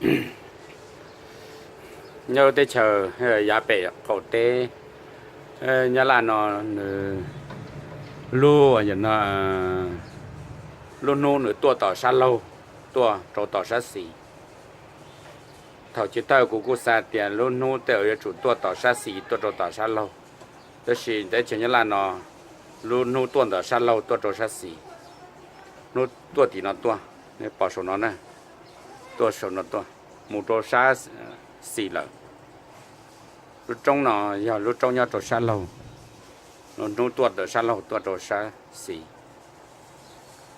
Nyob lub teb chaws yav pem qaum teb Nyab Laj no, nws lub, lub hnub nws tuaj tom sab laug, tuaj rau tom sab xis. Thaum chiv thawj kuv kuj xav tias lub hnub tej zaum yuav tsum tuaj tom sab xis tuaj rau tom sab laug, tab sis teb chaws Nyab Laj no lub hnub tuaj ntawm sab laug tuaj rau sab xis. Hnub tuaj tim no tuaj, nej pom saum no na, tuaj saum no tuaj mus rau sab xis lawm. Lub roob no yog lub roob nyob rau sab laug, hnub tuaj ntawm sab laug tuaj rau sab xis.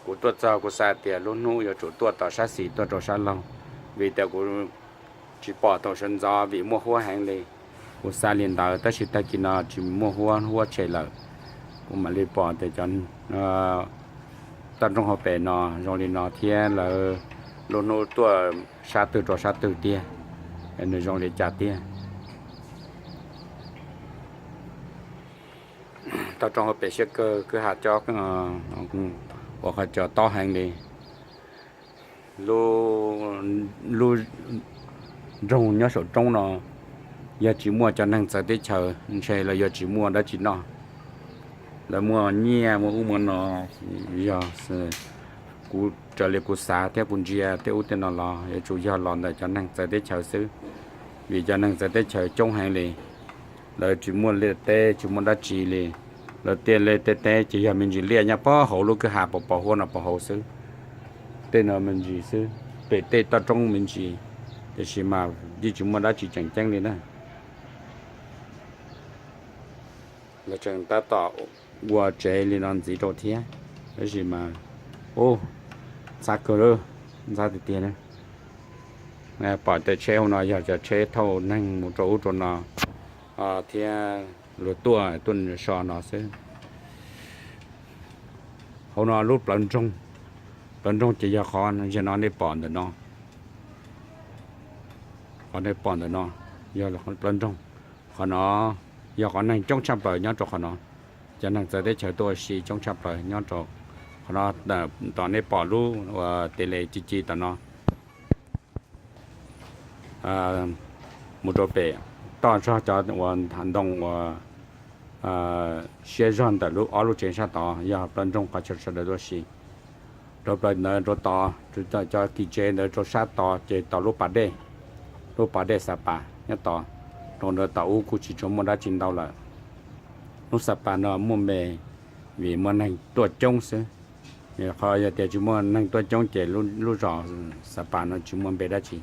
Kuv tuaj txog kuv xav tias lub hnub yuav tsum tuaj tom sab xis tuaj rau sab laug, vim tias kuv tsis pom thaum sawv ntxov vim muaj huab heev li. Kuv xav li ntawd tab sis tag kis no tsis muaj huab, huab tshem lawm. Kuv mam li pom tias cov toj roob hauv pes no zoo li no thiab lawv lub hnub tuaj sab twg rau sab twg tiag, nws zoo li cas tiag. Toj roob hauv pes siab kawg, kwj ha cob, uas qhov cos tob heev li. Lub nroog nyob saum roob no, yog tsis muaj cov neeg txawv teb chaws ntshe lawv yuav tsis muaj dab tsi noj. Lawv muaj nyiaj muaj ub muaj no, yog kuv raws li kuv xav thiab kuv ntsia tej ub tej no los yuav tsum yog los ntawm cov neeg txawv teb chaws xwb, vim cov neeg txawv teb chaws coob heev li. Lawv tsis muaj liaj teb tsis muaj dab tsi li. Lawv tej liaj tej teb ces yog me ntsis liaj nyob puag hauv lub kwj ha pos pos huab no pos hauv xwb. Tej no me ntsis xwb, pem tej toj roob me ntsis, tiam sis mas yeej tsis muaj dab tsi tseem ceeb li na. Lawv tseem tab tom ua tsev li no ntxiv rau thiab, tab sis mas, ub, ntxhab kawg, ntxhab tiag tiag. Pom tej tsheb hauv no yog cov tsheb thauj neeg mus rau ub rau no thiab luag tuaj tuaj so no xwb. Hauv no lub plawv nroog, plawv nroog ces yog qhov no nej pom ntawm no. Qhov nej pom ntawm no yog plawv nroog. Qhov no yog qhov neeg coob tshaj plaws nyob rau qhov no. Cov neeg txawv teb chaws tuaj ua si coob tshaj plaws nyob rau qhov no. Tom nej pom lub uas tes les ci ci tom no mus rau pem, toj zog cov uas ntoo uas siab zog ntawm lub ob lub tsev sab tod yog plawv nroog qhov chaw sawv daws tuaj ua si. Rau plaws ntawd rau tod, cov kis tsev ntawd rau sab tod ces tau lub pas dej, lub pas dej Xa Pas nyob tod. Rau ntawd tom ub kuj tsis tshua muaj dab tsi ntau lawm. Lub Xa Pas no muaj npe vim muaj neeg tuaj coob xwb. Qhov yog tias tsis muaj neeg tuaj coob ces lub zos Xa Pas no tsis muaj npe dab tsi.